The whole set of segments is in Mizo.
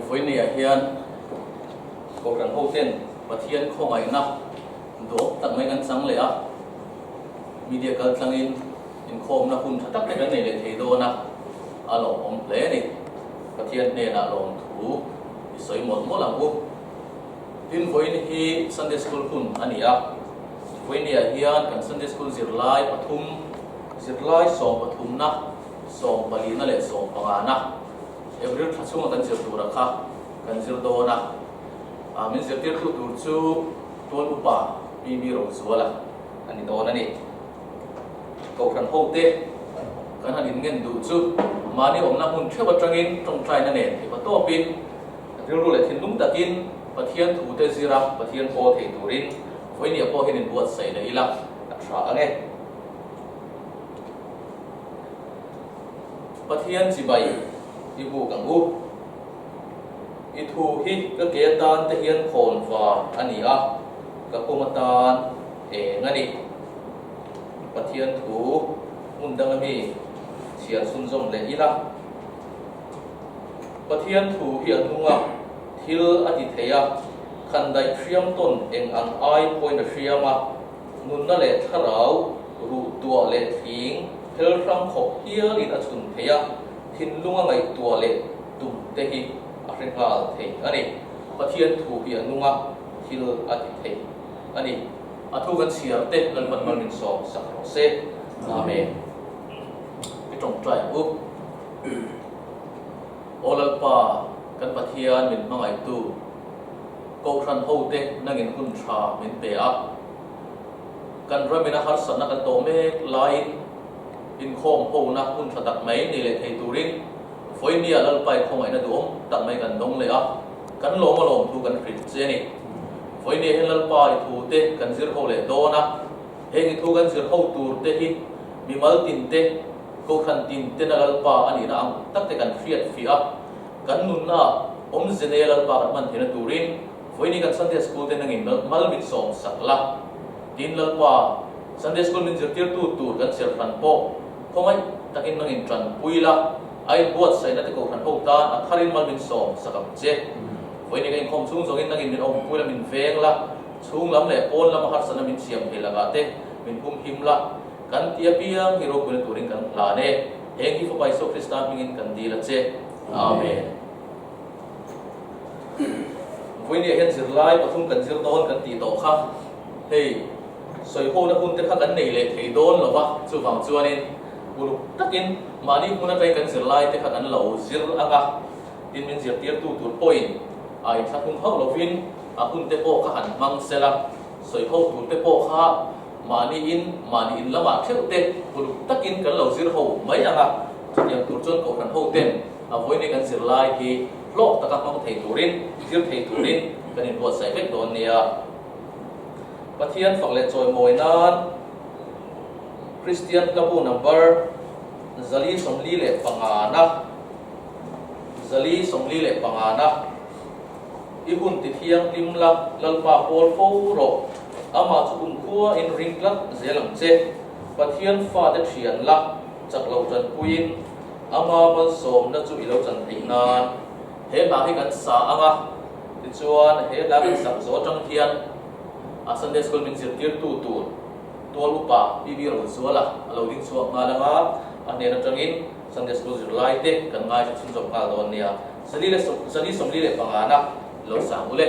Vawinia hian Kohhran hoten Pathian khawngaihna dawp tak mai kan chang leh a, media kaltlangin inkhawmna hun tha tak te kan nei leh thei dawn a, a lawmawm hle a ni. Pathian hnenah lawmthu i sawi mawlh mawlh ang u. Tin, vawiin hi Sunday School hun a ni a, vawinia hian kan Sunday School zirlai pathum, zirlai sawmpathumna, sawmpalina leh sawmpangana, April thla chhunga kan zir tura kha kan zir dawn a, min zirtirtu tur chu Tual Upa PB Rozuala a ni dawn a ni. Kohhran hote kan han inngen duh chu mahni awmna hmun theuh atangin tawngtaina nen theihpa tawpin rilru leh thinlung takin Pathian thute zira Pathian pawl thei turin vawinia pawh hian inbuatsaih leh ila a tha ang e. Pathian chibai i buk ang u. I thu hi ka ke atan te hian khawn var a ni a, ka kawng atan eng a ni. Pathian thu hmun danga mi chhiar chhunzawm leh ila. Pathian thu hi a hnung a, thil a ti thei a, khandaih hriam tawn eng ang ai pawhin a hriam a, Nunna leh thlarau ruh tuah leh thing phel hrang khawp hialin a chhun thei a, thinlunga ngaihtuah leh tum te hi a hre nghal thei a ni. Pathian thu hi a nung a, thil a ti thei a ni. A thu kan chhiar te Lalpan mal min sawm sak rawh se. Amen. I tawngtai ang u. Aw Lalpa, kan Pathian min hmangaihtu. Kohhran hote nangin hun tha min pe a, kan ramina harsatna kan tawh mek laiin inkhawm hona hun tha tak mai nei leh thei turin vawinia Lalpai khawngaihna duhawm tak mai kan dawng leh a, kan lawm a lawm thu kan hrilh che a ni. Vawinia hian Lalpa i thute kan zir ho leh dawn a, heng i thu kan zir ho tur te hi mimal tin te, Kohhran tin tena Lalpa a nihna ang tak te kan hriat fiah a, Kan nunna awmze nei Lalpa kan hman theihna turin vawiin kan Sunday School te nangin mal min sawm sak la. Tin Lalpa, Sunday School min zirtirtu tur kan chher hran pawh khawngaih takin nangin tanpui la, a inbuatsaihna te kohhran ho tan a tharin mal min sawm sak ang che. Vawiin kan inkhawm chhung zawngin nangin min awmpui la, min veng la, chhung lam leh pawn lama harsatna min siam thei lakah te min humhim la, kan ti apiang hi ropuina turin kan hlan e. Heng hi Fapa Isua Krista hmingin kan dil a che. Amen. Vawinia hian zirlai pathum kan zir dawn kan tih tawh kha hei sawihona hun te kha kan nei leh thei dawn lo va, chuvang chuanin uluk takin mahni hmun atangin kan zirlai te kha kan lo zir ang a, tin min zirtirtu tur pawhin a inthlahrung hauh lovin a hun te pawh kha han hmang sela, sawiho tur te pawh kha mahni in mahni in lamah theuh te uluk takin kan lo zir ho mai ang a. Chutiang tur chuan Kohhran hoten a vawiin kan zirlai hi hlawk taka hmang thei turin, zir thei turin kan inbuatsaih vek dawn nia. Pathian fak leh chawimawi nan Kristian Hlabu number 445 na, 445 na, I hun ti thianghlim la, Lalpa pawl fo rawh, amah chu kumkhua in ring tlat zel ang che, Pathian fate thian la, Chak lo tanpuiin ama malsawmna chu i lo chan theih nan he hla hi kan sa ang a, tichuan he hla kan sak zawh atang hian a Sunday School min zirtirtu tur tual upa PB Rozuala a lo ding chhuak nghal ang a, a hnen atangin Sunday School zirlai te kan ngaithla chhunzawm nghal dawn nia. Zali leh zali 45 na lo sang u le.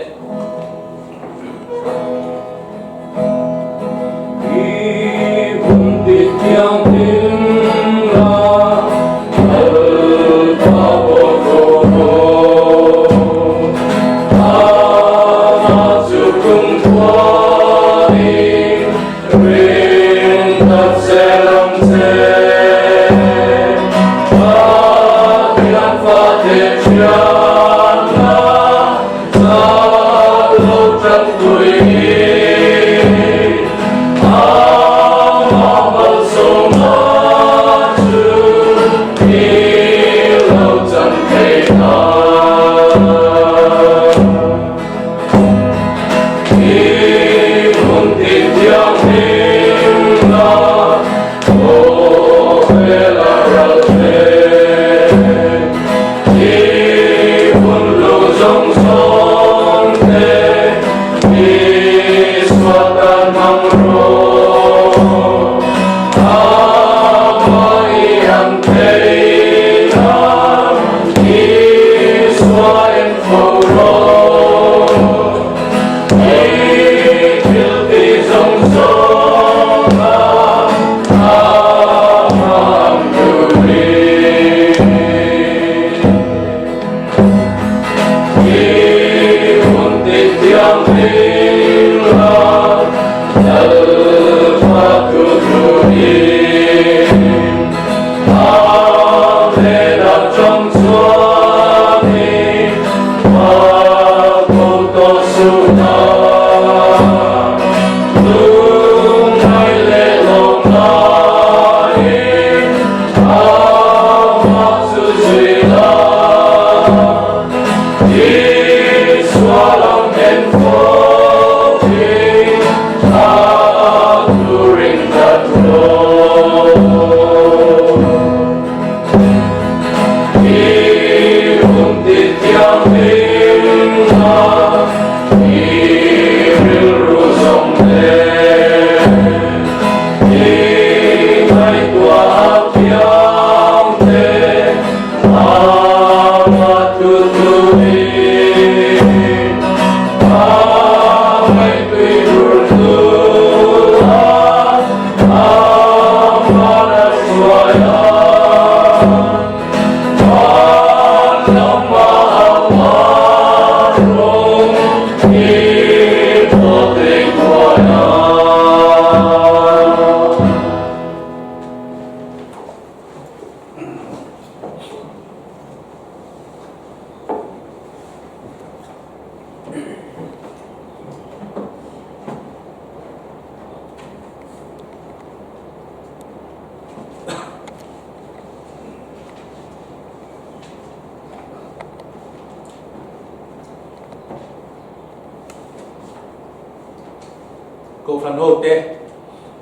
Kohhran ho te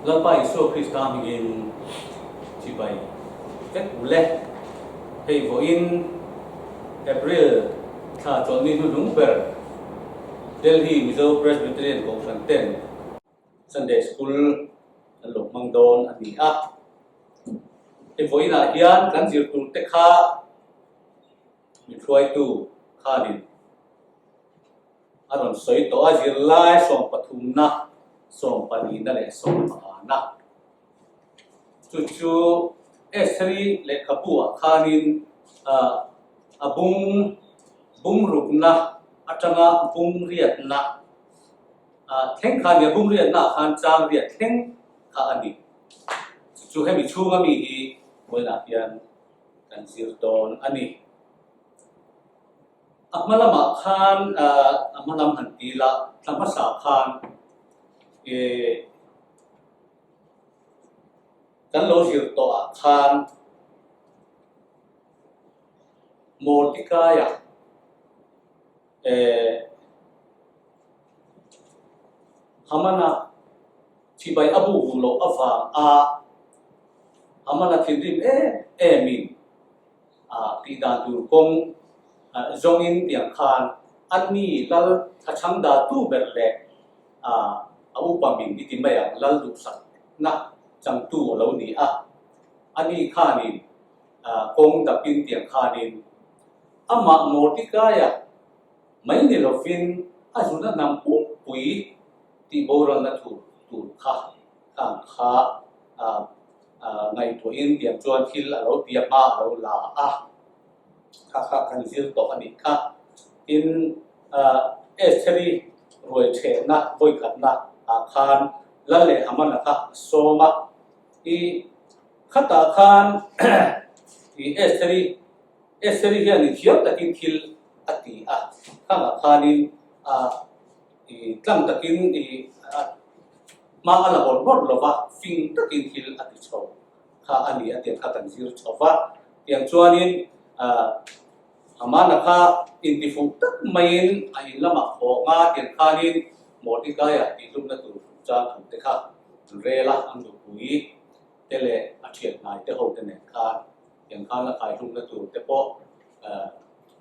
Lalpa Isua Krista hmingin chibai vek u le. Hei vawiin April thla chawlhni hnuhnung ber Delhi Mizo Presbyterian Kohhran ten Sunday School an lo hmang dawn a ni a. Hei vawiinah hian kan zir tur te kha mi hruaitu khanin a rawn sawi tawh a, zirlai sawmpathumna, sawmpahnihna leh sawmpahana. Chu chu Esri lehkhabu ah khanin a bung bungrukna atanga bungriatna thleng kha a ni a, bungriatna ah khan changriat thleng kha a ni. Chu chu hemi chhunga mi hi vawiinah hian kan zir dawn a ni. A hma lamah khan a hma lam han ti la, thla hmasa khan ih kan lo zir tawh ah khan Mordecai-a eh Hamana chibai a buk duh loh avang a Hamana thinrim em em in a tih dan tur kawng zawngin tiang khan anni lal thachhang dahtu ber leh a upa min i ti mai ang lal duhsakna changtu a lo ni a, ani khanin kawng dapin tiang khanin amah Mordekaia mai ni lovin a zuna hnam pumpui tih boralna tur tur kha khang kha ngaihtuahin tiang chuan thil a lo ti a, hma a lo la a, kha kha kan zir tawh a nih kha. Tin, Estheri ruai thehna vawikhatna ah khan Lal leh Hamana kha a sawm a, i khatah khan i Estheri Estheri hian i thiam takin thil a ti a, khangah khanin a i tlang takin i a hma a la bawrh bawrh lo va, fing takin thil a ti chho kha a ni a tiang kha kan zir chho va. Tiang chuanin ah Hamana kha intifuh tak maiin a in lamah haw nga tiang khanin Mordekaia tihhlumna tur chang thu te kha an rel a, an nupui te leh a thian hnai te ho te nen khan tiang khan a khaihlumna tur te pawh ah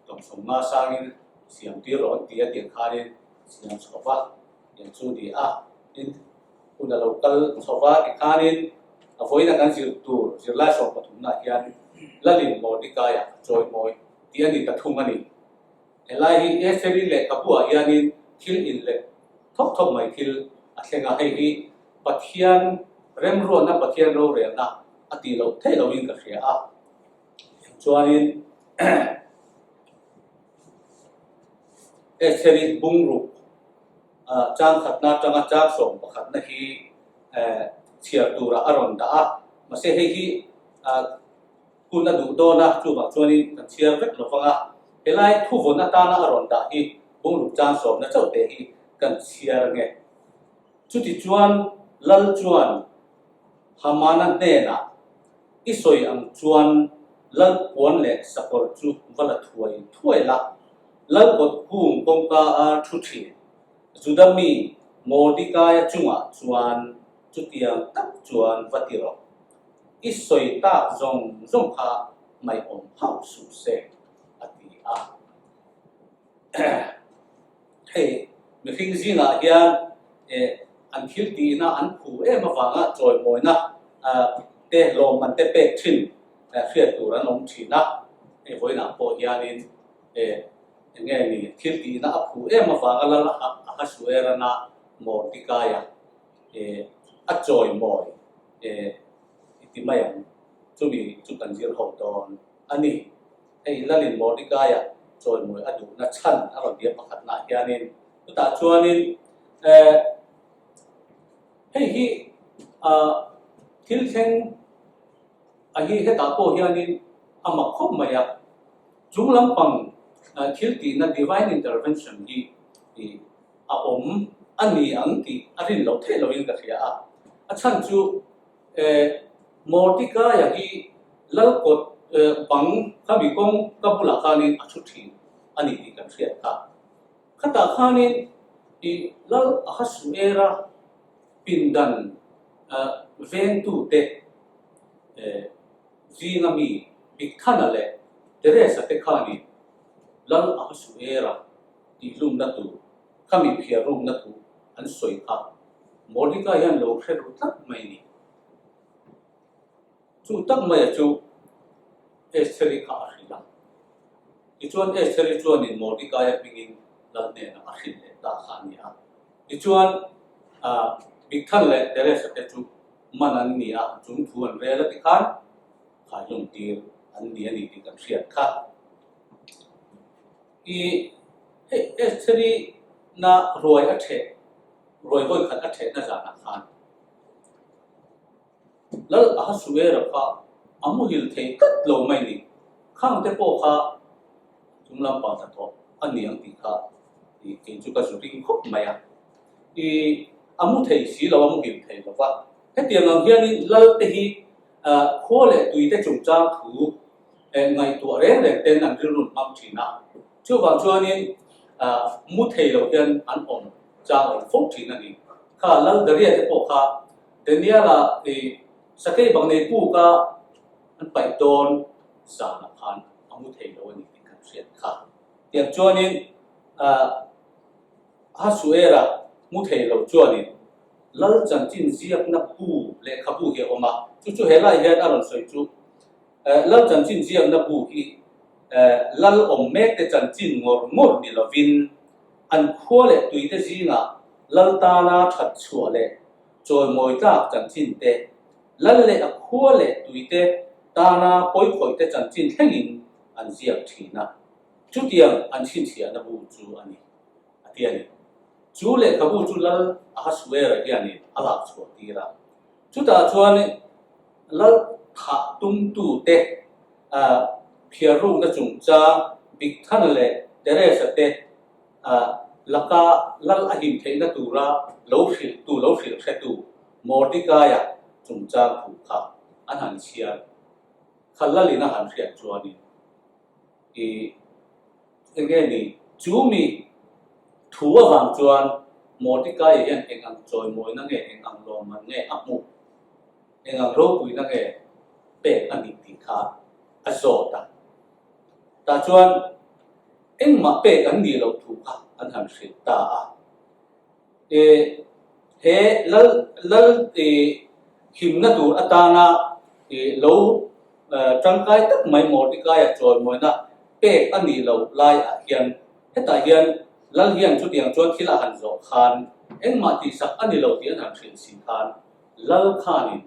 tlawmsawm nga sangin siam tir rawh an ti a tiang khanin siam chho va. Tiang chu ni a, tin hun a lo kal chho va tikhanin a vawiin a kan zir tur zirlai 13 ah hian Lalin Mordekaia a chawimawi tih a ni ta thung a ni. Helai hi Estheri lehkhabu ah hianin thil inlet thawk thawk mai thil a thleng a, hei hi Pathian remruatna Pathian rorelna a tih loh theih loin ka hria a. Chuanin Estheri bungruk chang khatna atanga chang 11na hi chhiar turah a rawn dah a, mahse hei hi hun a duh dawn a, chuvang chuanin kan chhiar vek lo vang a, helai thuvawn atana a rawn dah hi bungruk chang sawmna chauh te hi kan chhiar ange. Chutichuan Lal chuan Hamana hnenah. I sawi ang chuan lal puan leh sakawr chu va la thuai thuai la, lal kawt hung kawngka a thu thin. Juda mi Mordekaia chungah chuan chutiang tak chuan va ti rawh. I sawi tak zawng zawng kha hmaihawm hauh suh se, a ti a. Hei mihring zingah hian an thil tihna an phu em avanga chawimawina te lawmman te pek thin hriat tur an awm thin a. Hei vawiinah pawh hianin eng nge ni thil tihna a phu em avanga lal Ahasuerana Mordekaia a chawimawi i ti mai ang. Chumi chu kan zir ho dawn a ni. Hei Lalin Mordekaia chawimawi a duhna chhan a rawn ti a pakhatnaah hianin chutah chuanin eh hei hi ah thil thleng a hi hetah pawh hianin a mak khawp mai a, chung lampang thil tihna divine intervention hi ih a awm a ni ang tih a rin loh theih lohin ka hria a, a chhan chu Eh, Mordekaia hi lal kawt bang khami kawng ka bulah khanin a thu thin a ni tih kan hriat kha. Khatah khanin i lal Ahasuera pindan vengtute zinga mi Bigthana leh Teresa te khanin lal Ahasuera tihlumna tur khami phiarrukna thu an sawi kha Mordecai hian lo hre ru tlat mai ni. Chu tak maia chu Estheri kha a hrilh a. Tichuan Estheri chuanin Mordecai-a hmingin lal hnenah a hrilh leh ta kha a ni a. Tichuan Bigthan leh Teresa te chu man an ni a, chung thu an rel a tikhan khaihlum tir an ni a ni tih kan hriat kha. I hei Estheri na ruai a theh, ruai vawi khat a thehna zanah khan Lal Ahasuera kha a muhil thei tlat lo mai ni. Khang te pawh kha chung lampang hnathawh a ni ang tih kha i kei chu ka zu ring khawp mai a. I a mu thei si lo, a muhil thei lo va. Hetiang ang hianin Lal te hi khua leh tui te chungchang thu ngaihtuah reng reng ten an rilrun hmang thin a, chuvang chuanin mu thei lo hian an awm chang awm fo thin a ni. Kha Lal Daria te pawh kha Daniela i sakei bang nei puk a an paih dawn zanah khan a mu thei lo a ni tih kan hriat kha. Tiang chuanin Ahasuera mu thei lo chuanin Lal chanchin ziakna bu lehkhabu hi a awm a, chu chu helai hian a rawn sawi chu Lal chanchin ziakna bu hi lal awm mekte chanchin ngawr ngawr ni lovin an khua leh tuite zingah lal tana that chhuah leh chawimawi tlak chanchin te, lal leh a khua leh tuite tana pawikhawihte chanchin thlengin an ziak thin a. Chutiang an chhinchhiahna bu chu a ni, a ti a ni. Chu lehkhabu chu Lal Ahasuera hianin a lak chhuah tir a. Chutah chuan Lal thah tumtute phiarrukna chungchang Bigthana leh Teresa te laka Lal a him theihna tura lo hrilhtu, lo hrilh hretu Mordekaia chungchang thu kha an han chhiar. Kha Lalin a han hriat chuanin i enge ni? Chu mi thu avang chuan Mordekaia hian eng ang chawimawina nge, eng ang lawmman nge a hmuh? Eng ang ropuina nge pek a nih tih kha a zawt a. Tah chuan engmah pek an nih loh thu kha an han hrilh ta a. E, he lal lal e himna tur atana e lo tangkai tak mai Mordekaia chawimawina pek a nih loh laiah hian hetah hian lal hian chutiang chuan thil a han zawh khan engmah tihsak a ni lo tih an han hrilh si khan Lal khanin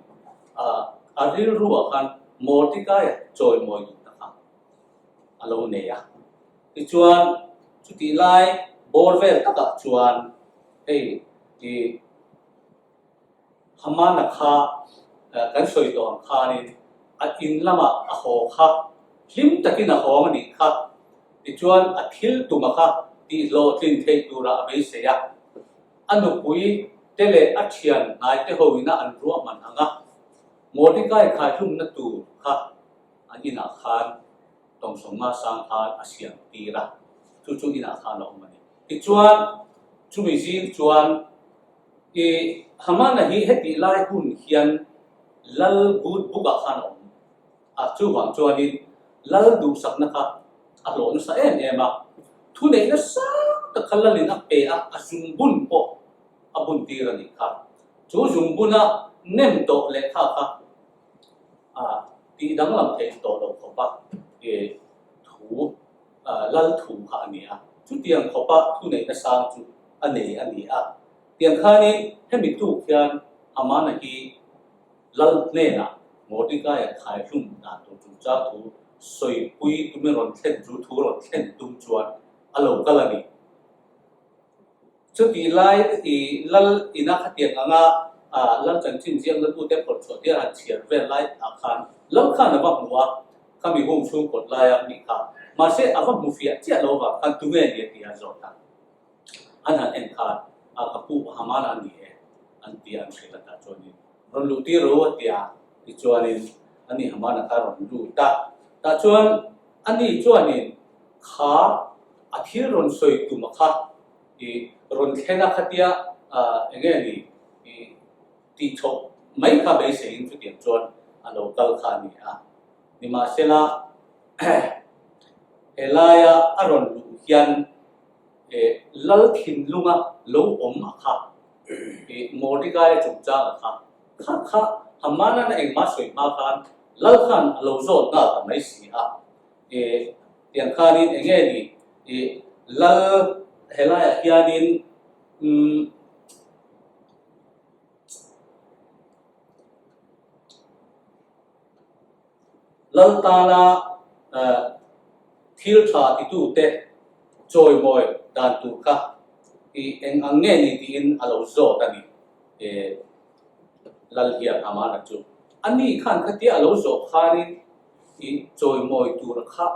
a rilruah khan Mordekaia chawimawi duhna kha a lo nei a. Tichuan, chutih lai bawr vel takah chuan hei i Hamana kha kan sawi tawh ang khanin a in lamah a haw kha hlim takin a hawng a nih kha. Tichuan, a thil tuma kha tihhlawhtlin theih turah a beisei a. A nupui te leh a thian hnai te ho ina an ruahman ang a. Mordecai khaihlumna tur kha an inah khan tawngsawmnga sang khan a siam tir a, chu chu inah khan a awm a ni. Tichuan, chumi zing chuan i Hamana hi hetih lai hun hian lal good book-ah khan a awm a, chuvang chuanin lal duhsakna kha a hlawh nasa em em a, thuneihna sang tak kha lalin a pe a, a zungbun pawh a bun tir a nih kha. Chu zungbuna nem tawh lehkha kha a tih danglam theih tawh loh khawpa thu lal thu kha a ni a. Chutiang khawpa thuneihna sang chu a nei a ni a. Tiang khanin hemi tuk hian Hamana hi lal hnenah Mordecai-a khaihlum dan tur chungchang thu sawipui tumin rawn thlen chu thu rawn thlen tum chuan a lo kal a ni. Chutih lai i lal ina khatiang anga lal chanchin ziakna tute phawrh chhuah tir han chhiar vel lai ah khan lal khan a va hmu a, khami hung chhung kawt laia mi kha. Mahse a va hmu fiah chiah lo vang khan tunge ni a ti a zawt a. An han en khan a ka pu Haman a ni e an ti a an hrilh a tah chuanin rawn luh tir ro a ti a tichuanin ani Haman a kha rawn lut a. Tah chuan ani chuanin kha a thil rawn sawi tum a kha i rawn thlen a khatia eng nge ni i tih chhoh mai kha beiseiin chutiang chuan a lo kal kha a ni a. Nimahsela helaia a rawn luh hian lal thinlunga lo awm a kha i Mordecai chungchang a kha kha kha Haman-an a engmah sawi hma khan lal khan a lo zawt nghal ta mai si a. I tiang khanin eng nge ni i lal helaiah hianin umm lal tana thil tha titute chawimawi dan tur kha i eng ang nge ni tiin a lo zawt a ni i lal hian Hamana chu. Ani khan khatia a lo zawh khanin I chawimawi tura kha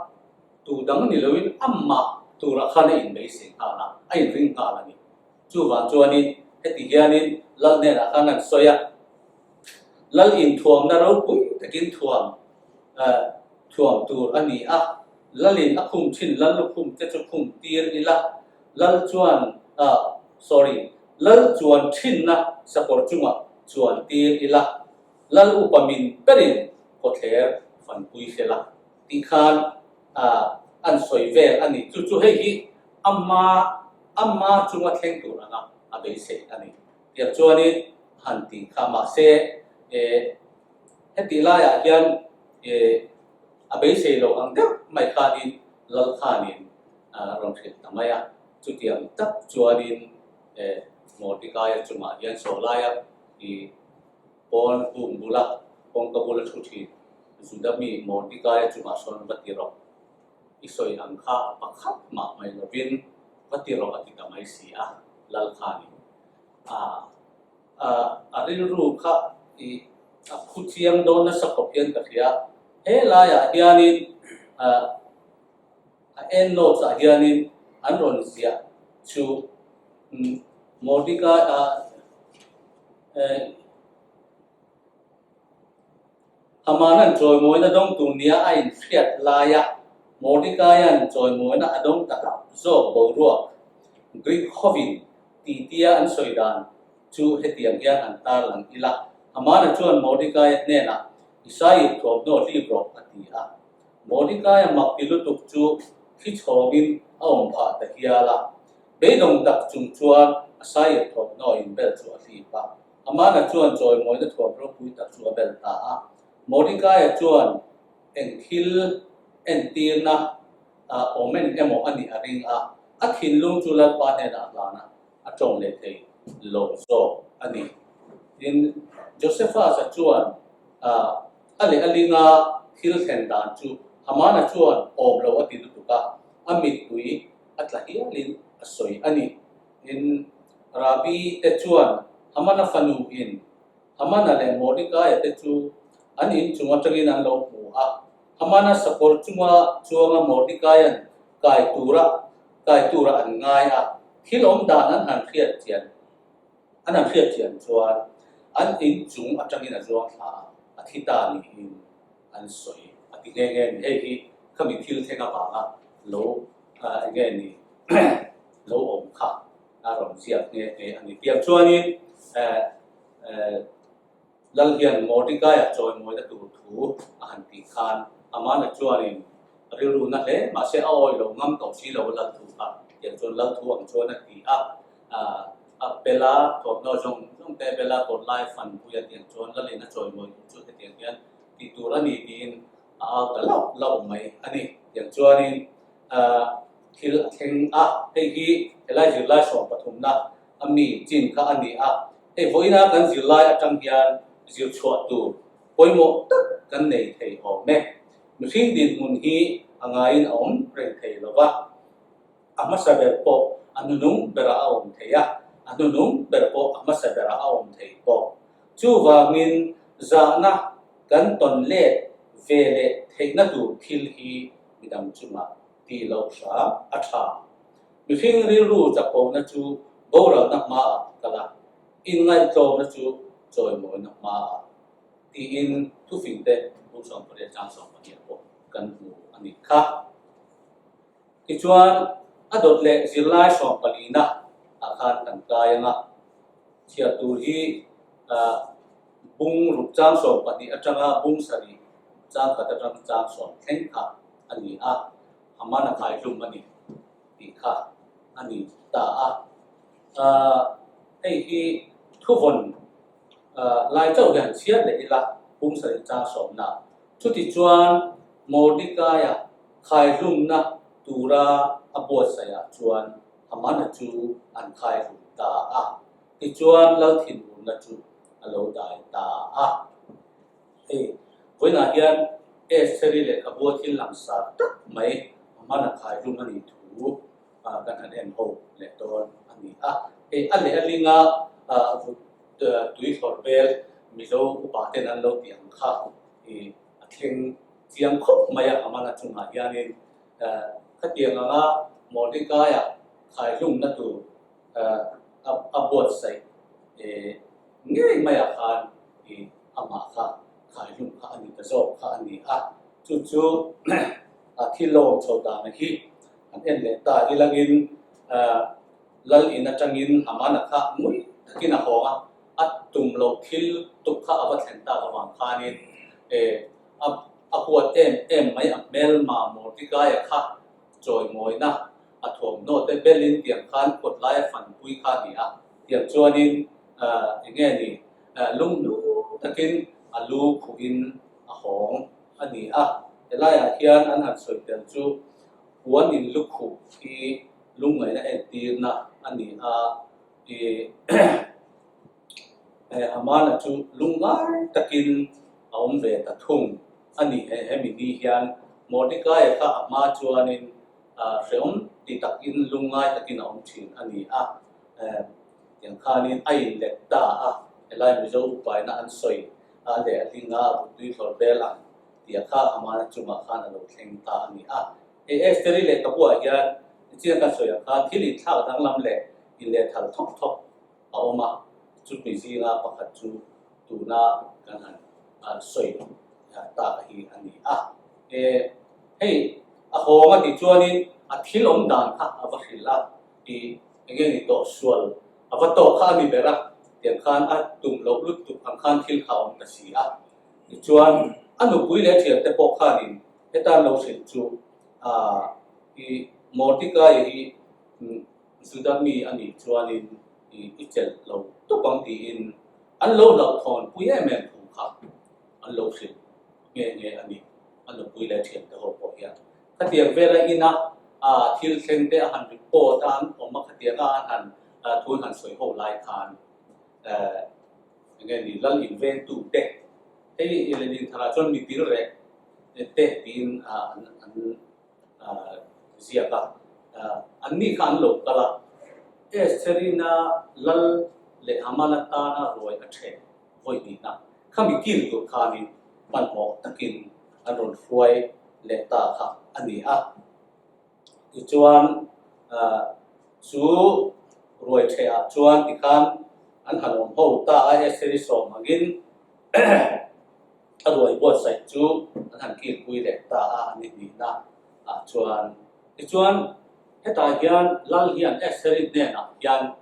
tu dang ni loin amah tura khan a inbeisei nghal a, a inring nghal a ni. Chuvang chuanin heti hianin Lal hnenah khan an sawi a, Lal inthuamna ropui takin thuam thuam tur a ni a, Lalin a khum thin Lal lukhum te chu khum tir ila, Lal chuan sorry, Lal chuan thinna sakawr chungah chuan tir ila. Lal upa min berin khawthler fanpui hrel a tih khan an sawi vel a ni. Chu chu hei hi ama ama chunga thleng tur anga a beisei a ni. Tiang chuanin han tih kha mahse hetih laiah hian a beisei lo ang deuh mai khanin Lal khanin rawn hrilh ta mai a. Chutiang tak chuanin Mordecai-a chungah hian sawhlaia i Pawn hung bula kawngka bula thu thin Juda mi Mordecai-a chungah sawn va ti rawh. I sawi ang kha pakhat mah mai lovin va ti rawh a ti ta mai si a, Lal khanin a a rilru kha i a phu chiang dawn nasa khawp hian ka hria. He laiah hianin a a end notes ah hianin an rawn ziah chu Mordecai a Hamanan chawimawina dawng tur nia a inhriat laia Mordecai-a'n chawimawina a dawng ta hlauh zawk boruak Greek hovin titia an sawi dan chu hetiang hian han tarlang ila. Hamana chuan Mordecai-a hnenah, Isaih thuamhnaw hlip rawh, a ti a. Mordecai-a mak ti lutuk chu thli chhawngin a awm phah ta hial a. Beidawng tak chung chuan a sair thawmhnaw inbel chu a hlip a. Amana chuan chawimawina thuam ropui tak chu a bel ta a. Mordecai-a chuan eng thil entirna awm en emaw a nih a ring a, a thinlung chu Lalpa hnenah a hlan a, a tawng leh thei lo zawk a ni. Tin, Josephus-a chuan a leh a linga thil thlen dan chu Hamana chuan awm lo a ti lutuk a, a mittui a tla hialin a sawi a ni. Tin, Rabbi te chuan Hamana fanu in Hamana leh Mordecai-a te chu an inchung atangin an lo hmu a. Hamana sakawr chunga chuanga Mordecai-a'n kai tura kai tura an ngai a, thil awm dan an han hriat chian an han hriat chian chuan an inchung atangin a zuang thla a. a thi ta niin an sawi a ti nghe nghe a ni. Hei hi khami thil thleng avanga lo eng nge ni lo awm kha a rawn ziak nghe nghe a ni. Tiang chuanin Lal hian Mordecai-a chawimawina tur thu a han tih khan Amana chuanin rilru na hle mahse a awi lo ngam tawh si lo Lal thu kha tiang chuan Lal thu ang chuan a ti a, a bel a, thawmhnaw zawng zawng te bel a, kawt lai fan pui a tiang chuan Lalin a chawimawi tur chu hetiang hian tih tur a ni tiin a au ta lauh lauh mai a ni. Tiang chuanin thil a thleng a, hei hi helai zirlai sawmpathumna a mi chin kha a ni a. Hei vawiina kan zirlai atang hian zir chhuah tur pawimawh tak kan nei thei awm e. Mihring dinhmun hi a ngaiin a awm reng thei lo va, a hmasa ber pawh a hnunung berah a awm thei a, a hnunung ber pawh a hmasa berah a awm thei bawk. Chuvangin zahna kan tawn let ve leh theihna tur thil hi midang chungah tih loh hram a tha. Mihring rilru chakona chu boralna hmaah a kal a, inngaihtlawmna chu chawimawina hmaah tiin thufingte bung 18 chang 12 pawh kan hmu a nih kha. Tichuan, a dawt leh zirlai sawmpalina ah khan kan kai ang a, chhiar tur hi bung ruk chang 12 atanga bung sarih chang khat atang chang sawm thleng kha a ni a. Aman a khai hlum a ni tih kha a ni ta a. Hei hi thuvawn lai chauh hian chhiar leh ila pum sarih chang sawmna. Chutichuan Mordekaia khai hlumna tura a buatsaihah chuan Hamana chu an khai hlum ta a. Tichuan Lalthinurna chu a lo dai ta a. Hei, vawiinah hian Estheri lehkhabu a thil langsar tak mai a hman a khai hlum a nih thu kan han en ho leh dawn a ni a. Hei, a leh a linga vut tui thlawr vel Mizo upa ten an lo tih ang kha i a thleng chiang khawp mai a, a hman a chungah hianin khatiang anga Mordecai-a khai hlumna tur a buatsaih ngei maiah khan i amah kha khaihlum kha a ni ta zawk kha a ni a. Chu chu a thil lo awm chho dan hi an en leh ta ilangin Lal in atangin Hamana kha ngui takin a hawng a, a tum loh thil tuk kha a va thlen tak avang khanin a huat em em mai a hmelma Mordecai-a kha chawimawina a thuamhnaw te belin tiang khan kawt lai a fanpui kha a ni a, tiang chuanin eng nge ni lungnu takin a lu khuhin a hawng a ni a. Helaiah hian an han sawi tel chu puan in lu khuh hi lungngaihna entirna a ni a, ih Hamana chu lungngai takin a awm ve ta thung a ni. Hemi ni hian Mordecai-a kha a hma chuanin hrehawm ti takin lungngai takin a awm thin a ni a, tiang khanin a inlet ta a, helai Mizo upaina an sawi a leh a hlinga Buttui thlawr vel ang tia kha Hamana chungah khan a lo thleng ta a ni a. Hei Estheri lehkhabuah hian nichina kan sawi ang khan thil inthlak danglam leh inlehthal thawk thawk a awm a, chumi zinga pakhat chu tuna kan han sawi tak hi a ni a. Hei a hawng a tih chuanin a thil awm dan kha a va hrilh a, ih eng nge ni tawh sual a va tawk kha a ni ber a, tiang khan a tum loh lutuk ang khan thil kha a awm ta si a. Tichuan a nupui leh a thiante pawh khanin hetan lo hrilh chu ih Mordecai hi Juda mi a nih chuanin i chelh lo tawp ang tiin an lo hlauhthawn pui em em thu kha an lo hrilh nghe nghe a ni. A nupui leh thiante ho pawh hian khatiang vela ina thil thleng te a han report a an awm a khatianga an han thu an han sawi ho lai khan enge ni lal invengtu te hei lehlin tharah chuan mi til reh te tiin an an ziak a, anni kha an lo kal a, Estherina lal leh Haman atana ruai a ṭhen vawi hnihna khami kil tur khanin hmanhmawh takin an rawn hruai leh ta kha a ni a. Tichuan, chu ruai ṭhehah chuan tikhan an han awm ho ta a, Estheri sawm angin. A ruai buatsaih chu an han kilpui leh ta a, an inihna ah chuan. Tichuan, hetah hian Lal hian Estheri hnenah hian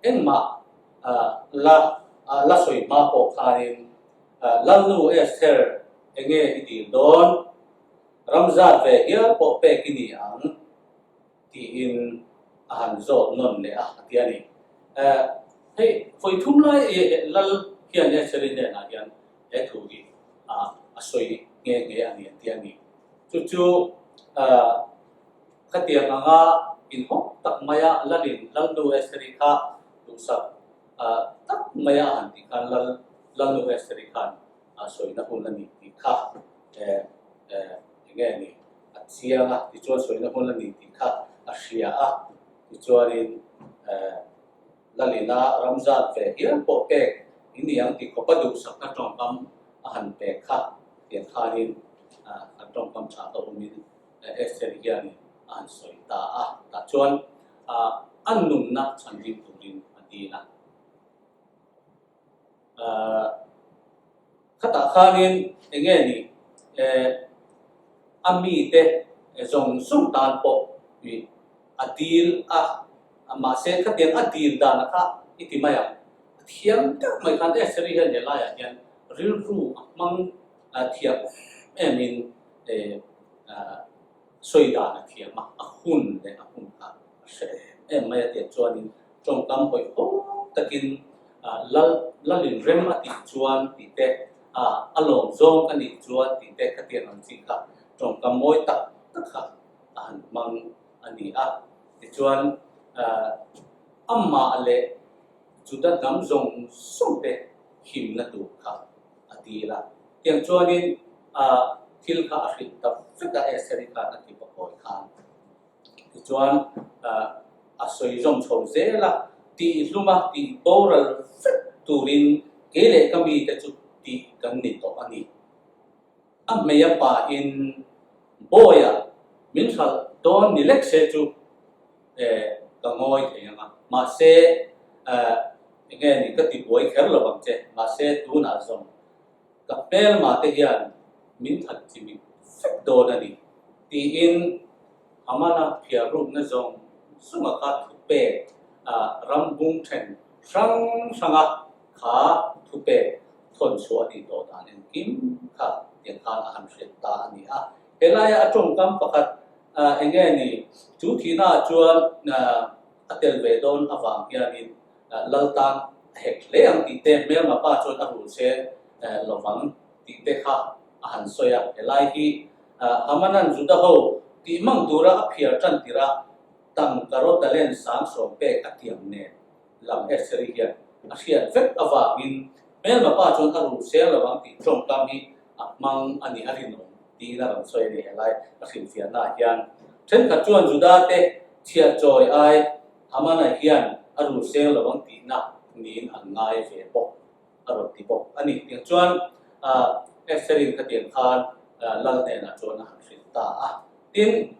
engmah la la sawi hma pawh khanin, Lalnu Esther, enge i dil dawn? Ram zat ve hial pawh pek i ni ang. Tiin a han zawt nawn leh a, a ti a ni. Hei, vawi thum lai Lal hian Estheri hnenah hian he thu hi a sawi nghe nghe a ni a ti a ni. Chu chu khatiang anga inhawng tak maia Lalin Lalnu Estheri kha duhsak tak maia a han tih khan Lal Lalnu Estheri khan a sawina hun a ni tih kha eng nge ni a chiang a, tichuan sawina hun a ni tih kha a hria a, tichuanin Lalina ramzat ve hial pawh pek i ni ang tih khawpa duhsakna tawngkam a han pek kha tiang khanin kan tawngkam tha ka awmin Esther hianin a han sawi ta a, tah chuan a nunna chhanhim turin a dil a. Khatah khanin eng nge ni a mite zawng zawng tan pawh ih a dil a, mahse khatiang a dil dan kha i ti mai ang. A thiam deuh mai khan Estheri hian he laiah hian rilru a hmang thiam em emin sawi dan a thiam a, a hun leh a hun kha a hre em em mai a tih chuanin tawngkam hawihhawm takin lal lalin rem a tih chuan tih te, a lawm zawng a nih chuan tih te khatiang ang chi kha tawngkam mawi tak tak kha a han hmang a ni a. Tichuan amah leh Juda hnam zawng zawng te himna tur kha a dil a. Tiang chuanin thil kha a hrilh ta vek a Estheri khan a ti pakawi khan. Tichuan a sawi zawm chho zel a, tihhlum a tih boral vek turin kei leh ka mite chu tih kan ni tawh a ni. A hmei a pahin Bawiah min hralh dawn ni lek se chu ka ngawi thei ang a, mahse enge ni ka ti buai kher lo ang che, mahse tunah zawng Ka hmelma te hian min that chimit vek dawn a ni, tiin Hamana phiar rukna zawng zawnga kha thupek ram bung then hrang hranga kha thupek thawn chhuah a nih tawh dan engkim kha tiang khan a han hriat ta a ni a. Helaia a tawngkam pakhat eng nge ni, chu thihnaah chuan a tel ve dawn avang hianin Lal tan a hek hle ang tih te, hmelma pa chuan a rul se lovang tih te kha a han sawi a. Helai hi Hamanan Juda ho tih mang tura a phiar tan tirh a, tangka rawtalen 70,000 pek a tiam nen lam Estheri hian a hriat vek avangin hmelma pa chuan a rul se lovang tih tawngkam hi a hmang a nih a rinawm tiin a rawn sawi a ni. Helai a hrilhfiahnaah hian thenkhat chuan Juda te chhiah chawi ai Hamana hian a rul seng lo ang tihna niin an ngai ve bawk a rawn ti bawk a ni. Tiang chuan Estherin khatiang khan Lal hnenah chuan a han hrilh ta a. Tin,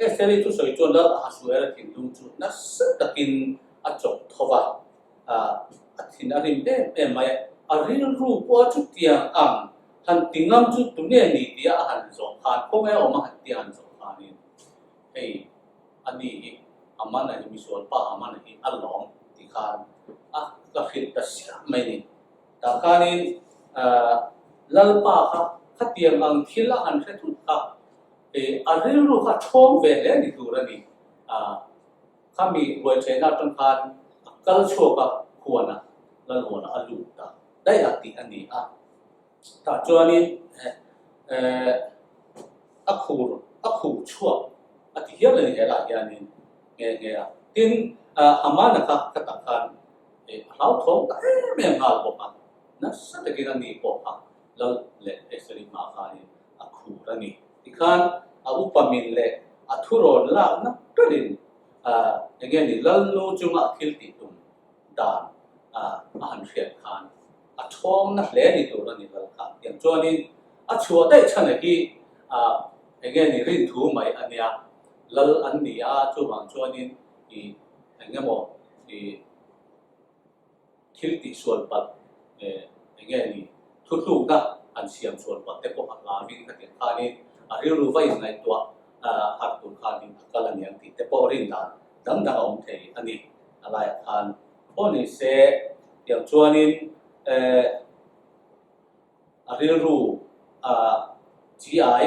Estheri thusawi chuan Lal Ahasuera thinlung chu nasa takin a chawk tho va, a thin a rim em em mai a. A rilru pawh a chutiang ang han ti ngam chu tunge ni tia a han zawh khan, khawnge a awm a han tia a han zawh khanin hei, A ni hi Amana hi misual pa Amana hi a lawm ti khan a ka hrilh ta siam mai ni. Tah khanin Lalpa kha khatiang ang thil a han hre thut kha a rilru kha thawng ve hle ni tur a ni. Khami ruaichehna atang khan a kal chhuak a huanah Lalhuanah a lut ta daih a tih a ni a. Tah chuanin a khur a khuh chhuak a ti hial a ni helah hianin nghe nghe a. Tin, Hamana kha ka tak khan a hlauthawng ta em em nghal bawk a, nasa takin a ni pawh kha Lal leh Estheri hma khanin a khur a ni. Tikhan a upa min leh a thurawn lakna berin eng nge ni Lalnu chunga a thil tih tum dan a han hriat khan a thawngna hle ni tur a ni lal kha. Tiang chuanin a chhuah daih chhan a hi eng nge ni rin thu mai a nia, lal an ni a, chuvang chuanin i eng emaw i thil tihsual palh eng nge ni. Thuthlukna an siam chhuan palh te pawh a hlauin khatiang khanin a rilru va inngaihtuah harh tur khanin a kal a niang tih te pawh rin dan dang dang a awm thei a ni. A laiah khan pawh ni se tiang chuanin a rilru chi ai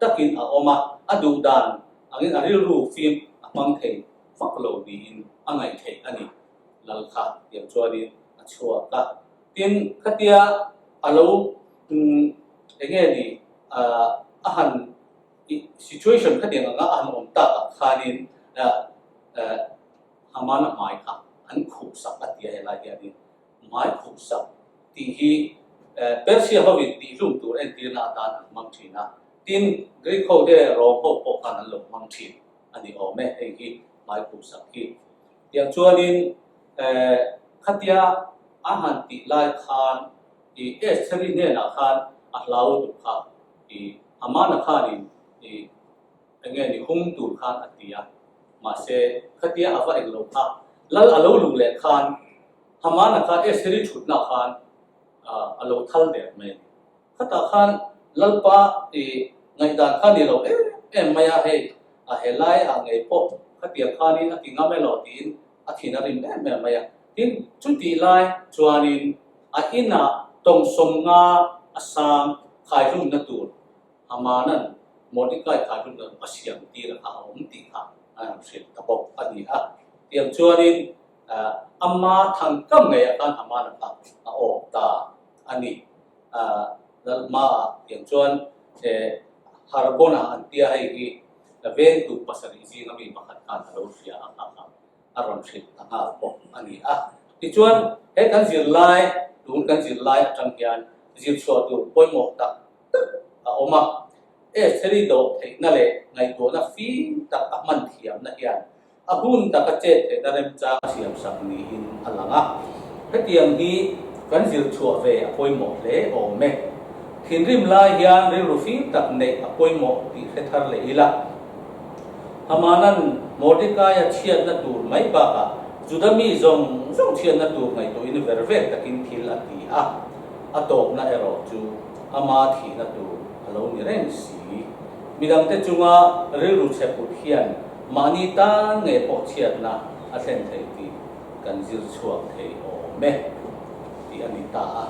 takin a awm a, a duh dan angin a rilru fim a hmang thei vak lo niin a ngaih theih a ni. Lal kha tiang chuanin a chhuak a. Tin, khatia a lo eng nge ni a han situation khatiang anga a han awm tak ah khanin Hamana hmai kha an khuh sak a ti a helai hianin hmai khuh sak tih hi Persia hovin tihhlum tur entirna atan an hmang thin a, tin Greek ho te leh Rome ho pawh khan an lo hmang thin a ni awm e hei hi hmai khuh sak hi. Tiang chuanin khatia a han tih lai khan i Estheri hnenah khan a hlau duh kha i Hamana khanin i eng nge ni hung tur khan a ti a, mahse khatia a va eng lo kha lal a lo luh leh khan Hamana kha Estheri thutna khan a lo thal der mai a ni. Khatah khan Lalpa i ngaihdan kha ni lo em em mai a, hei a helai ah ngei pawh khatiang khanin a ti ngam elaw tiin a thin a rim em em mai a. Tin, chutih lai chuanin a inah tawng sawmnga a sang khaihlumna tur Hamanan Mordecai khaihlumna a siam tir a awm tih kha an han hrilh ta bawk a ni a. Tiang chuanin ama thangkam ngeiah khan Hamana kha a awk ta a ni. Lalhmaah tiang chuan Harbona an tia hei hi vengtu pasarih zinga mi pakhat khan a lo hria a kha kha a rawn hrilh ta nghal bawk a ni a. Tichuan he kan zirlai tun kan zirlai atang hian zirchhuah tur pawimawh tak tak a awm a. Estheri dawh theihna leh ngaihtuahna fim tak a hman thiamna hian A hun taka chet theihna remchang siam sak niin a lang a. Hetiang hi kan zir chhuah ve a pawimawh hle awm e. Thinrim lai hian rilru fim tak neih a pawimawh tih hre thar leh ila. Hamanan Mordekaia chhiatna tur mai bakah Juda mi zawng zawng chhiatna tur ngaihtuahin ver vek takin thil a ti a. A tawpna erawh chu ama thihna tur a lo ni reng si. Midangte chunga rilru chhe put hian Mahni tan ngei pawh chhiatna a thlen thei tih kan zir chhuak thei awm e tih a ni ta a.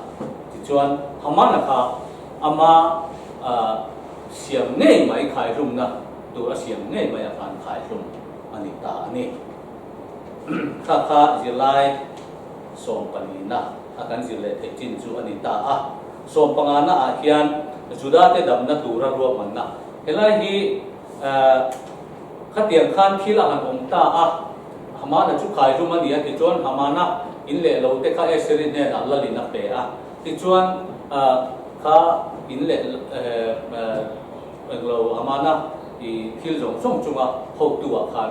Tichuan, Hamana kha ama siam ngei mai khaihlumna tur a siam ngei mai ah khan khaihlum a ni ta a ni. Kha kha zirlai sawmpalina a kan zir leh theih chin chu a ni ta a. Sawmpangana ah hian Juda te damna tura ruahmanna helai hi Khatiang khan thil a han awm ta a, Hamana chu khaihlum a ni a, tichuan Hamana in leh lo te kha Eseri hnenah lalin a pe a, tichuan kha in leh englo Hamana i thil zawng zawng chunga hotu ah khan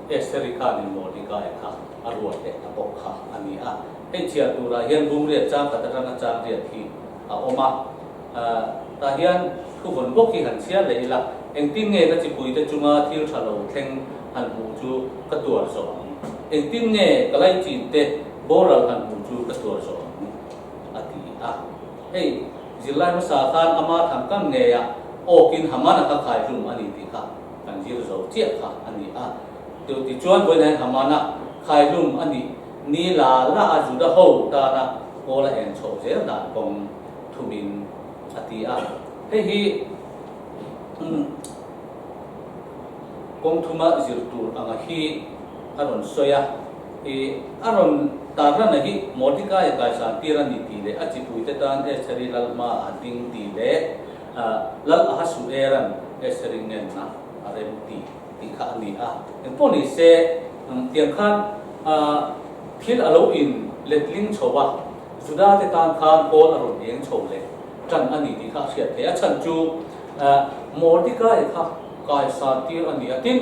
Eseri khanin Mordecai kha a ruat leh ta bawk kha a ni a. Hei chhiar turah hian bumriat chang khat atanga chang riat hi a awm a. Tah hian thu vawn bawk hi han chhiar leh ila, engtin nge ka chipuite chunga thil tha lo thleng han hmuh chu ka tuar zawh ang? Engtin nge ka laichin te boral han hmuh chu ka tuar zawh ang? a ti a. Hei, zirlai hmasa khan ama thangkang ngeia awkin Hamana kha khaihlum a ni tih kha kan zir zo chiah kha a ni a. Tichuan vawiin Hamana khaihlum a nih ni la la a Juda ho tana kawl a en chhoh zel dan kawng thumin a ti a. Hei hi kawng thuma zir tur anga hi a rawn sawi a. I a rawn tarlana hi Mordecai kaisan tir a ni tih leh a chipuite tan Estheri lal hma a ding tih leh Lal Ahasueran Estheri ngenna a rem tih tih kha a ni a. Engpawh ni se tiang khan thil a lo in letling chho a. Juda te tan khan kawl a rawn eng chho leh tan a ni tih kha a hriat theih a chhan chu Mordecai kha kaisan tir a ni a tin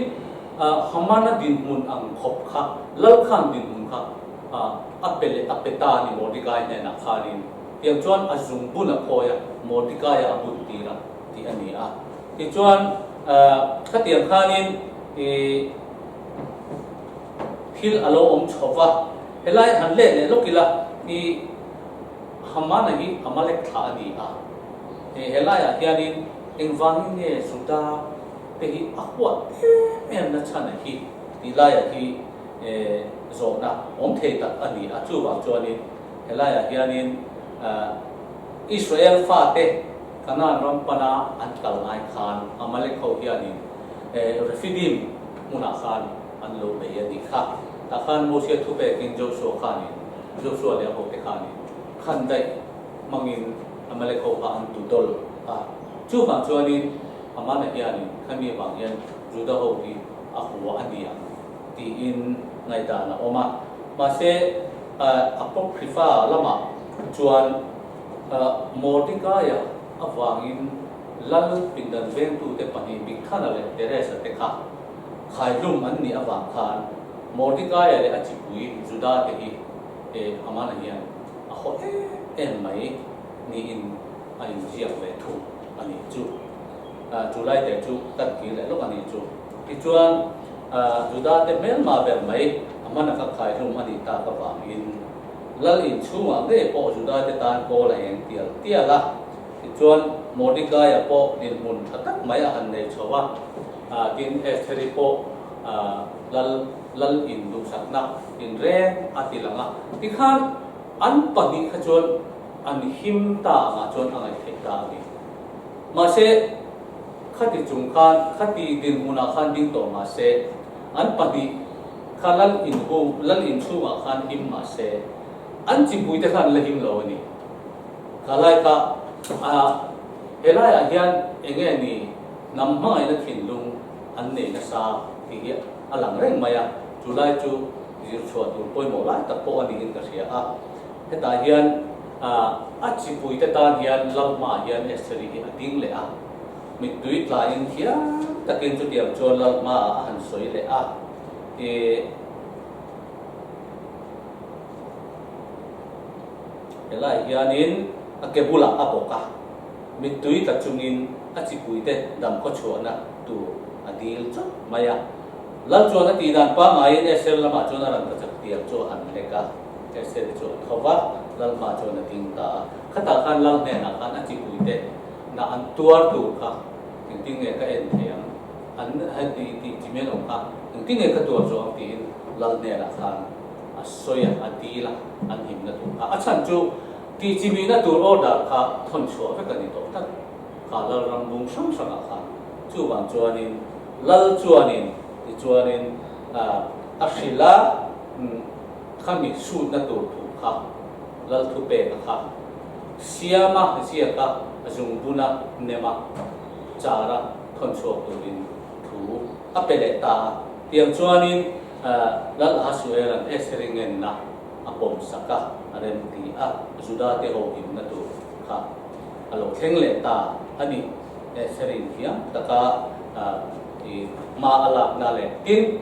Hamana dinhmun ang khawp kha lal khan dinhmun kha a pe leh a pe ta a ni Mordecai hnenah khanin tiang chuan a zungbun a phawi a Mordecai a bun tir a tih a ni a tichuan khatiang khanin thil a lo awm chho va. Helai han let leh lawk ila i Hamana hi Amalek thlah a ni a. He laiah hianin engvangin nge Juda te hi a huat em em na chhan a hi tih laiah hi zawhna awm thei tak a ni a. Chuvang chuanin helaiah hianin Israel fate Kanaan ram pana an kal lai khan Amalek ho hianin Rephidim hmunah khan an lo bei a nih kha. Tah khan Mosia thu pekin Joshua khanin, Joshua leh a hote khanin khan daih hmangin Amalek ho kha an tu dawl a. Chuvang chuanin Hamana hianin khami avang hian Juda ho hi a hua a ni ang tiin ngaihdan a awm a. Mahse Apocrypha lamah chuan Mordekaia avangin Lal pindan vengtute pahnih Bigthana leh Teresa te kha khaihlum an nih avang khan Mordekaia leh a chipui Juda te hi Hamana hian a haw em em mai niin a inziak ve thung a nih chu. Chu lai te chu kan kir leh lawk a nih chu. Tichuan Juda te hmelma ber mai Hamana kha khaihlum a nih tak avangin Lal inchhungah ngei pawh Juda te tan kawl a eng tial tial a. Tichuan, Mordekaia pawh dinhmun tha tak mai a han nei chho a, tin Estheri pawh lal lal in duhsakna in reng a ti lang a. Tikhan an pahnih kha chuan an him ta angah chuan a ngaihtheih ta a ni. Mahse, khati chung khan, khati dinhmunah khan ding tawh mahse, an pahnih kha lal in hung, lal in chhungah khan him mahse, an chipuite khan la him lo a ni. Ka lai kha a helaiah hian eng nge ni hnam hmangaihna thinlung an nei nasa tih hi a lang reng mai a, chu lai chu zir chhuah tur pawimawh lai tak pawh a niin ka hria a. Hetah hian a chipuite tan hian Lalhmaah hian Estheri hi a ding leh a, mittui tlaiin thiam takin chutiang chuan Lalhmaah a han sawi leh a, ih. Helai hianin a ke bulah a bawk a, mittui tla chungin a chipuite dam khaw chhuahna tur a dil chauh mai a. Lal chuan a tih dan pangaiin Esther lamah chuan a rangkachak tiang chu a han lek a, Esther chu a tho va, Lal hmaah chuan a ding ta a. Khatah khan Lal hnenah khan a chipuite na an tuar tur kha engtin nge ka en thei ang, an heti tih chi men awm kha engtin nge ka tuar zawh ang tiin Lal hnenah khan a sawi a, a dil a, an himna tur kha. A chhan chu tihchimihna tur order kha thawn chhuah vek a ni tawh tlat kha lal ram bung hrang hrangah khan. Chuvang chuanin lal chuanin tichuanin a hrilh a, khami sutna tur thu kha lal thupeka kha siama ziaka zungbuna nema chara thawn chhuak turin thu a pe leh ta a. Tiang chuanin Lal Ahasuera'n Estheri ngenna a pawm sak a, a rem ti a, Juda te ho himna tur kha a lo thleng leh ta a ni. Estheri'n thiam taka i hma a lakna leh tin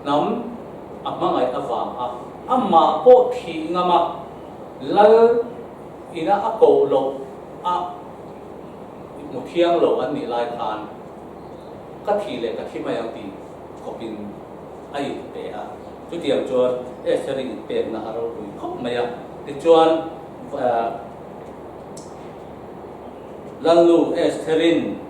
hnam a hmangaih avang a, amah pawh thih ngam a, Lal ina a koh loh a hmu thiang lo an nih lai khan, Ka thi leh ka thi mai ang tih khawpin a inpe a. Chutiang chuan Esther-i inpekna a ropui khawp mai a. Tichuan, Lalnu Esther-in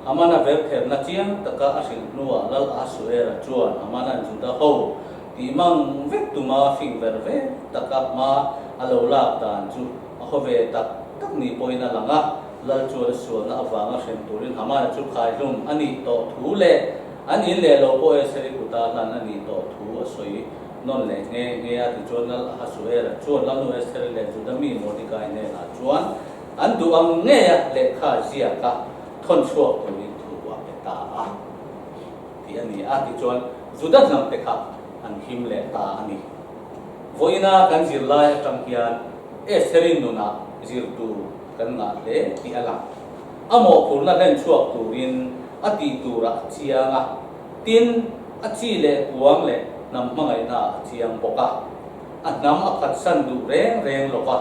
Hamana vertherna chiang taka a hrilh hnuah Lal Ahasuera chuan Hamana'n Juda ho tih mang vek tuma fing ver ver taka hma a lo lak dan chu a haw ve tak tak ni pawhin a lang a. Lal chuan a sualna avanga hrem turin Hamana chu khaihlum a nih tawh thu leh an in leh lo pawh Eseri kuta hlan a nih tawh thu a sawi nawn leh nghe nghe a. Tichuan Lal Ahasuera chuan Lalnu Estheri leh Juda mi Mordekai hnenah chuan an duh ang ngeia lehkha ziaka thawn chhuak turin thu a pe ta a tih a ni a. Tichuan Juda hnamte kha an him leh ta a ni. Vawiina kan zirlai atang hian Estheri nunah zir tur kan ngah hle tih a lang. A mawhphurhna hlen chhuak turin a tih turah a chiang a, tin, a chi leh kuang leh hnam hmangaihnaah a chiang bawk a. A hnam a phatsan duh reng reng lo va,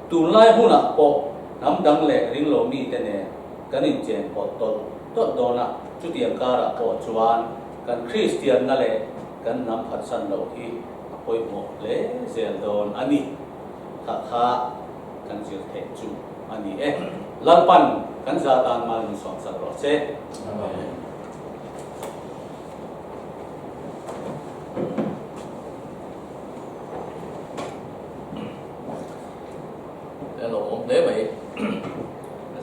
tunlai hunah pawh hnam dang leh ringlo mite nen kan inchen pawlh tawlh tawlh dawn a, chutiang karah pawh chuan kan Kristianna leh kan hnam phatsan loh hi a pawimawh hle zel dawn a ni. Kha kha kan zir theih chu a ni e. Lalpan kan za tan mal min sawm sak rawh se. Amen. A lawmawm hle mai.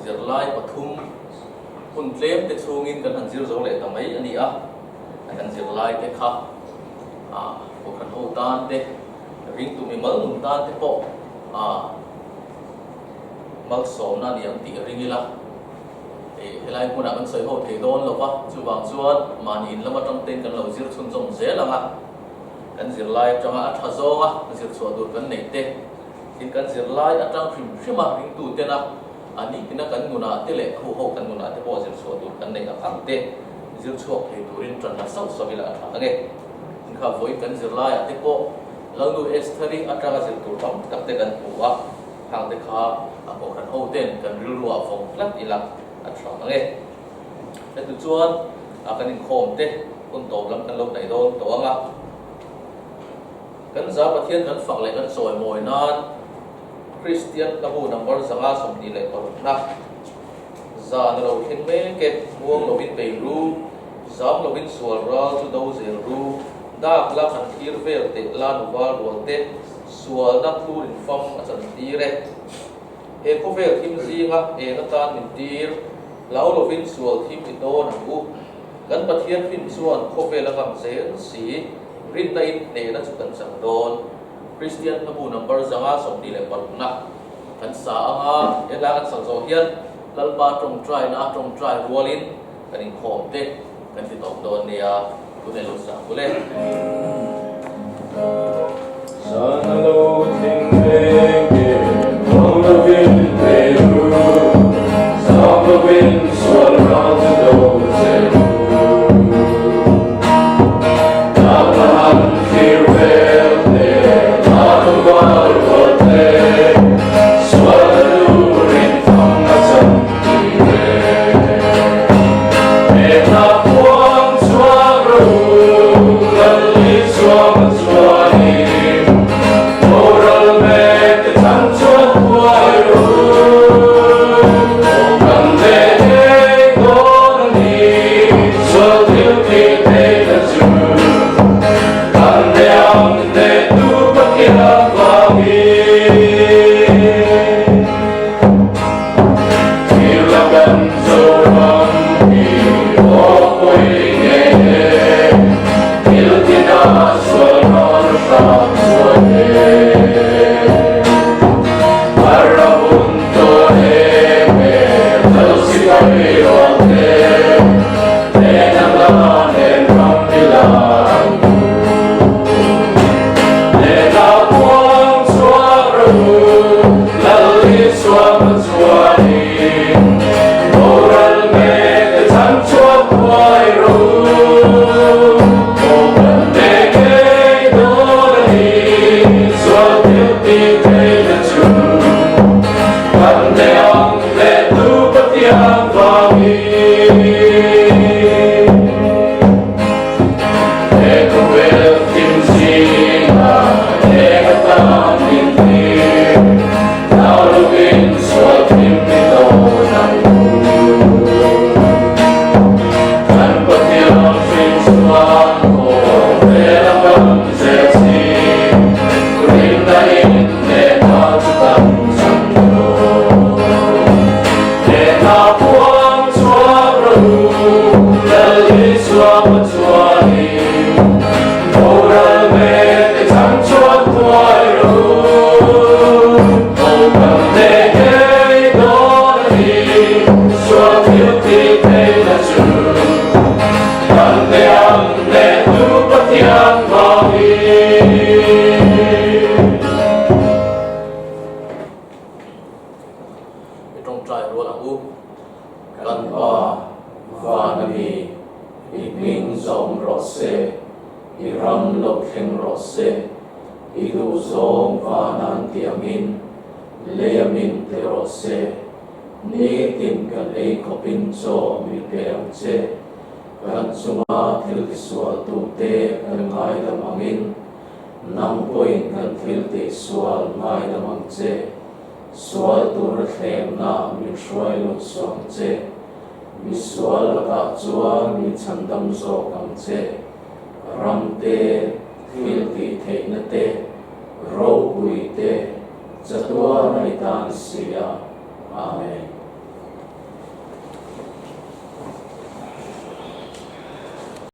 Zirlai pathum hun tlem te chhungin kan han zir zo leh ta mai a ni a. Kan zirlai te kha Kohhran ho tan te, ringtu mimal nun tan te pawh malsawmna a ni ang tih ring ila. Helai hmunah kan sawi ho thei dawn lo va, chuvang chuan mahni in lam atang tein kan lo zir chhunzawm zel ang a, kan zirlai atanga a tha zawnga zir chhuah tur kan neih te, tin kan zirlai atang hrim hrima ringtu tena a nitina kan nunah te leh ho ho kan nunah te pawh zir chhuah tur kan neih ang ang te zir chhuak thei turin tan la sauh sauh ila a tha ang e. Inkha vawiin kan zirlaiah te pawh Lalnu Estheri atanga zir tur tam tak te kan hmu a. Hang te kha a kohhran ho ten kan rilru ah vawng tlat ila a tha ang e. Heti chuan a kan inkhawm te hun tawp lam kan lo hnaih dawn tawh ang a. Kan za Pathian kan fak leh kan chawimawi nan Kristian hlabu number 126 na zan a lo thleng mek e, muang lovin bei ru, zam lovin sual ral chu do zel ru, dak la han thlir vel teh la nuval rual te, Sualna thur in fam a chan tir e. He khawvel thim zinga eng atan min tir, hlau lovin sual thim i dawn ang u. Kan Pathian hrin chuan khawvel a ngam zel si, rinna in hnehna chu kan chang dawn. Kristian hlabu number 126 na kan sa anga helai kan sak zawh hian Lalpa tawngtaina a tawngtai rualin kan inkhawm te kan ti tawp dawn nia, tun elo sa bul e. Zan a lo thleng mek e, muang lovin pe ru, zam lovin sual ral chu do che u. Dam a han thlir vel te, a nu val rual te, sual a lurin thang a chan tir e. I tawngtai rual ang u. Kan Pa, van a mi, i hming zawm rawh se, i ram lo thleng rawh se, i duhzawng van an ti angin lei a min ti rawh se. Nitin kan ei khawpin chaw min pe ang che. Kan chunga thil tisualtute kan ngaidam angin. Nang pawhin kan thil tih sual ngaidam ang che. Sual tura thlemna min hruai lo suh ang che. Mi sual lakah chuan min chhandam zawk ang che. Ram te, thil tih theihna te, ropui te, chatuan a ni tan si a. Amen.